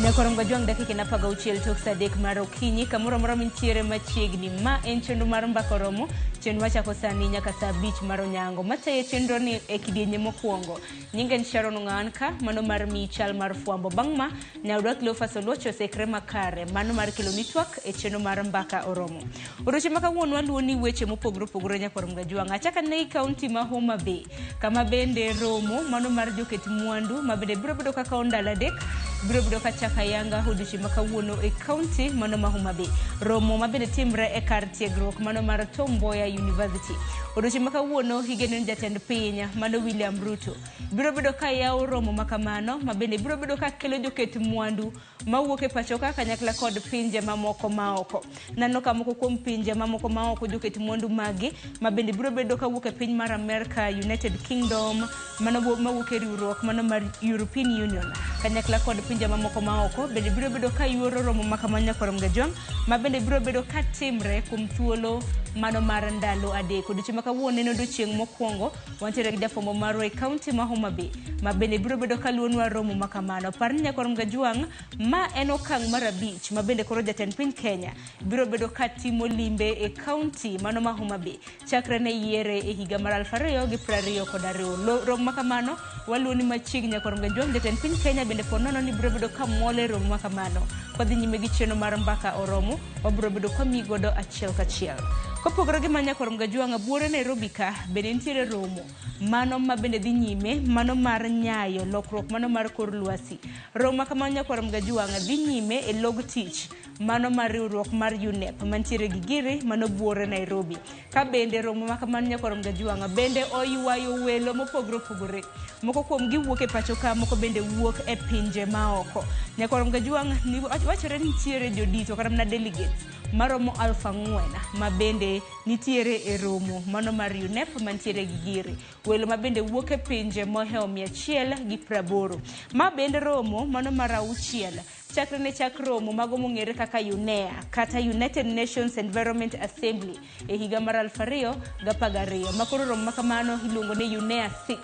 Nyakorom Gajwang' dakika en 16 tok saa 3 mar okinyi kamoro amora mintiere machiegni. Ma en chenro mar Mbaka Oromo, chenro machako sani nyaka saa 5 mar onyango. Matayo chenro ni e kidienje mokwongo. Nyinga en Sharon Ong'anka, mano mar miyi chal mar fwambo. Bang' ma, nyaodwa Cleophas Oluoch osekre makare, mano mar kelo ni twak e chenro mar Mbaka Oromo. Odiochieng' ma kawuono waluwo ni weche mopogore opogore Nyakorom Gajwang'. Achak ane gi kaunti ma Homa Bay, kama bende romo mano mar joket mwandu ma bende biro bedo kaka ndalo 3 biro bedo ka chako ayanga odiochieng' ma kawuono e kaunti mano ma Homa Bay. Romo ma bende timre e kar tiegruok mano mar Tom Mboya University. Odiochieng' ma kawuono igeno ni jatend piny mano William Ruto biro bedo ka yawo romo ma kamano ma bende biro bedo ka kelo joket mwandu mawuok e pacho ka kanyakla kod pinje mamoko maoko. Nano ka moko kuom pinje mamoko maoko joket mwandu magi ma bende biro bedo kawuok e piny mar Amerka, United Kingdom, mano mawuok e riwruok mano mar European Union kanyakla kod pinje mamoko maoko bende biro bedo ka yuoro romo ma kamano Nyakorom Gajwang' ma bende biro bedo ka timre kuom thuolo mano mar ndalo 3. Odiochieng' ma kawuono en odiochieng' mokwongo wantiere gi jafwambo marwa e kaunti ma Homa Bay ma bende biro bedo ka luonwa romo ma kamano. Par ni Nyakorom Gajwang' ma en okang' mar 5 ma bende koro jatend piny Kenya biro bedo ka timo limbe e kaunti mano ma Homa Bay chakre ne yiere e higa mar 2022. Romo ma kamano waluwo ni machiegni Nyakorom Gajwang' jatend piny Kenya bende po nono ni biro bedo ka mol e romo ma kamano. Kwadhi nyime gi chenro mar Mbaka Oromo, wabiro bedo kwa miyi godo achiel kachiel. Kopogore gi ma Nyakorom Gajwang' buore Nairobi ka bende nitiere romo mano ma bende dhi nyime mano mar nyayo lokruok mano mar kor lwasi. Romo ma kamano Nyakorom Gajwang' dhi nyime e log tich mano mar riwruok mar UNEP mantiere gi giri mano buore Nairobi. Ka bende romo ma kamano Nyakorom Gajwang' bende oywayo welo mopogore opogore. Moko kuom gi wuok e pacho ka, moko bende wuok e pinje maoko. Nyakorom Gajwang' wachore ni nitiere jodito kata mana delegates maromo 4,000 ma bende nitiere e romo mano mar UNEP mantiere gi giri. Welo ma bende wuok e pinje mohewo 180. Ma bende romo mano mar 6 chakre ne chak romo mago mong'ere kaka UNEA kata United Nations Environment Assembly e higa mar 2012. Makoro romo makamano iluongo ni UNEA 6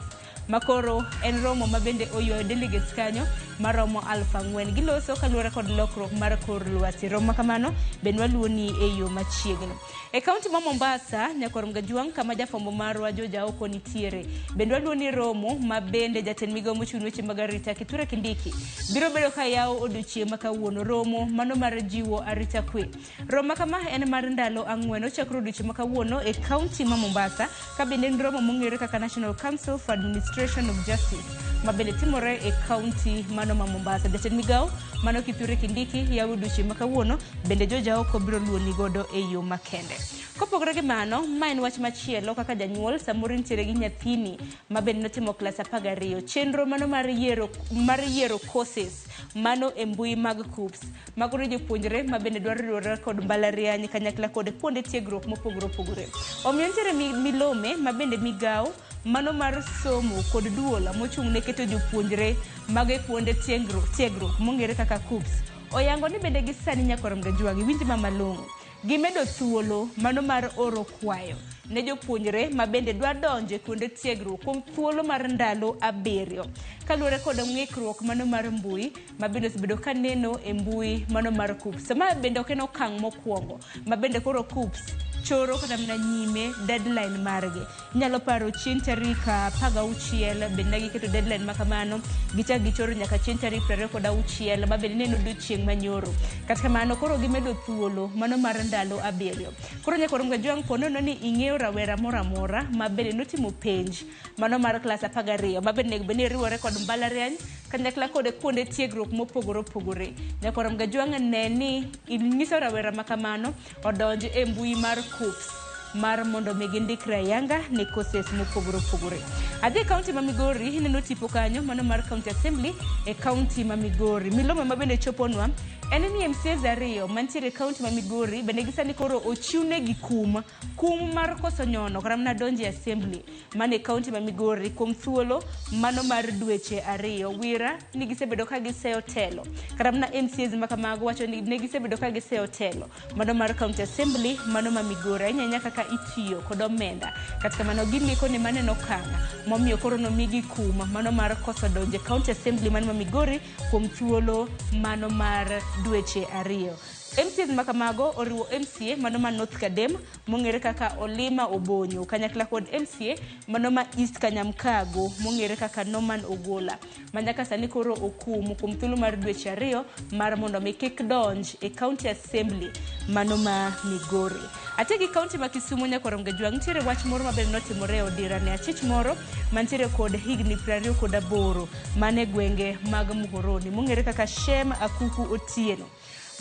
makoro en romo ma bende oywayo delegates kanyo maromo 4,000. Giloso kaluwore kod lokruok mar kor lwasi. Romo makamano bende waluwo ni e yo machiegni. E kaunti ma Mombasa, Nyakorom Gajwang' kama jafwambo marwa George Aoko nitiere. Bende waluwo ni romo ma bende jatend migawo mochung' weche mag arita Kithure Kindiki biro bedo ka yawo odiochieng' ma kawuono. Romo mano mar jiwo arita kwe. Romo ma kama en mar ndalo 4 ochakre odiochieng' ma kawuono e kaunti ma Mombasa ka bende en romo mong'ere kaka National Council for Administration of Justice ma bende timore e kaunti mano ma Mombasa. Jatend migawo mano Kithure Kindiki yawo odiochieng' ma kawuono bende George Aoko biro luoni godo e yo makende. Kopogore gi mano, ma en wach machielo kaka janyuol samoro intiere gi nyathini ma bende notimo klas 12. Chenro mano mar yiero courses mano e mbui mag KUCCPS. Mago ne jopuonjre ma bende dwaro riwore kod mbalariany kanyakla kod kuonde tiegruok mopogore opogore. Omiyo nitiere milome ma bende migawo mano mar somo kod duol mochung' ne keto jopuonjre mag e kuonde tiegruok mong'ere kaka KUCCPS. Oyango ni bende gi sani Nyakorom Gajwang' iwinj ma malong'o. Gimedo thuolo mano mar oro kwayo ne jopuonjre ma bende dwa donjo e kuonde tiegruok kuom thuolo mar ndalo 7. Kaluwore kod ng'ikruok mano mar mbui ma bende osebedo ka neno e mbui mano mar KUCCPS. Ma bende ok en okang' mokwongo ma bende koro KUCCPS choro kata mana nyime deadline margi. Inyalo paro chieng' tarik 16 bende ne giketo deadline ma kamano, gichak gichoro nyaka chieng' tarik 26 ma bende ne en odiochieng' manyoro. Kata kamano koro gimedo thuolo mano mar ndalo 7. Koro Nyakorom Gajwang' po nono ni ing'eyo rawera moro amora ma bende notimo penj mano mar klas 12 ma bende onego bed ni riwore kod mbalariany kanyakla kod kuonde tiegruok mopogore opogore. Nyakorom Gajwang' ne ni inyiso rawera ma kamano odonj e mbui mar KUCCPS mar mondo mi gindikre ayanga ne courses mopogore opogore. Adhi e kaunti ma Migori, ineno tipo kanyo mano mar County Assembly e kaunti ma Migori. Milome ma bende choponwa En ni MCAs ariyo mantiere e kaunti ma Migori bende gisani koro ochiwnegi kum, kum mar koso nyono kata mana donjo e assembly man e kaunti ma Migori kuom thuolo mano mar dweche ariyo. Wira ni gisebedo ka giseyo telo kata mana MCAs ma kamago wacho ni ne gisebedo ka giseyo telo mano mar county assembly mano ma Migori ahinya ahinya kaka itiyo kod omenda. Kata kamano gimeko ni maneno okang' momiyo koro nomigi kum mano mar koso donjo e county assembly mano ma Migori kuom thuolo mano mar dweche ariyo. MCAs ma kamago oriwo MCA mano ma North Kadem mong'ere kaka Olima Obonyo kanyakla kod MCA mano ma East Kanyamkago mong'ere kaka Norman Ogola ma nyaka sani koro okum kuom thuolo mar dweche ariyo mar mondo mi kik donj e county assembly mano ma Migori. Ate gi kaunti ma Kisumu nyakwar Ongejwang' nitiere wach moro maber notimore e odira ne achich moro mantiere kod higni 28 mane gwenge mag Muhoroni mong'ere kaka Shem Akuku Otieno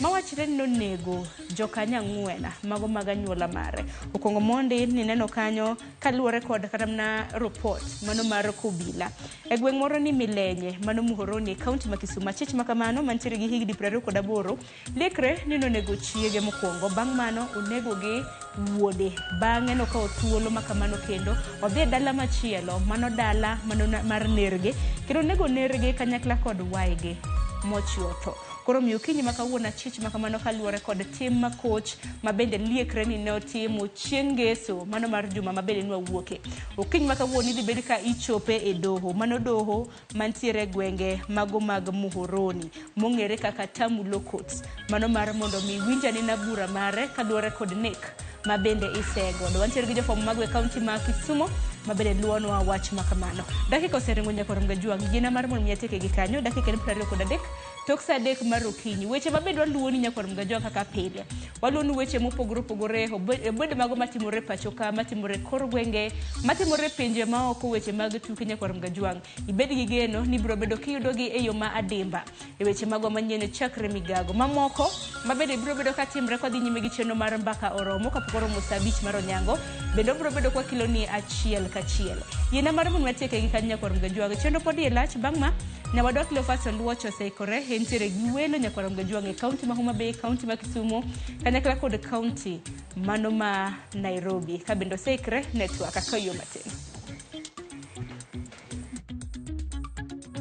mawachre ni nonego jokanyo ang'wen mago mag anyuola mare. Okwongo mondi nineno kanyo kaluwore kod kata mana report mano mar Kobila. E gweng' moro ni Milenye mano Muhoroni e kaunti ma Kisumu achich ma kamano mantiere gi higni 28 Lekre ni nonego chiege mokwongo, bang' mano onego gi wuode. Bang'e nokawo thuolo ma kamano kendo odhi e dala machielo, mano dala mano mar nergi, kendo onego nergi kanyakla kod waygi mochiwo tho. Koro omiyo okinyi ma kawuono achich ma kamano kaluwore kod tim makoch ma bende liekre ni ne otimo chieng' ngeso mano mar juma ma bende nwawuoke. Okinyi ma kawuono idhi bed ka ichope e doho, mano doho mantiere e gwenge mago mag Muhoroni mong'ere kaka Tamu Law Courts. Mano mar mondo mi winj anena bura mare kaluwore kod nek ma bende isegodo. Wantiere gi jofwambo mago e kaunti ma Kisumo ma bende luwonwa wach ma kamano. Dakika oseringo nyaka orom gajwang'. Yiena mar mondo mi atieke gi kanyo. Dakika en 23 tok saa 3 mar okinyi. Weche ma bende waluwoni nyaka orom gajwang' kaka pile. Waluwoni weche mopogore opogore, obed mago matimore pacho ka, matimore kor gwenge, matimore pinje maoko, weche mag tuke nyaka orom gajwang'. Ibed gi geno ni ibiro bedo kiyudogi e yo ma adimba e weche magwa manyien chakre migago. Mamoko ma bende biro bedo ka timre kwadhi nyime gi chenro mar mbaka oromo kapok oromo saa 5 mar onyango, bende obiro bedo kwakiloni achiel kachiel. Yiena mar mondo watieke gi kanyo nyakwar Mgajwang'. Chenro pod iye lach bang' ma nyawadwa Cleophas Oluoch oseikore entiere gi welo nyakwar Mgajwang' e kaunti ma Homa Bay, kaunti ma Kisumu, kanyakla kod kaunti mano ma Nairobi. Ka bende oseikre network akayo matin.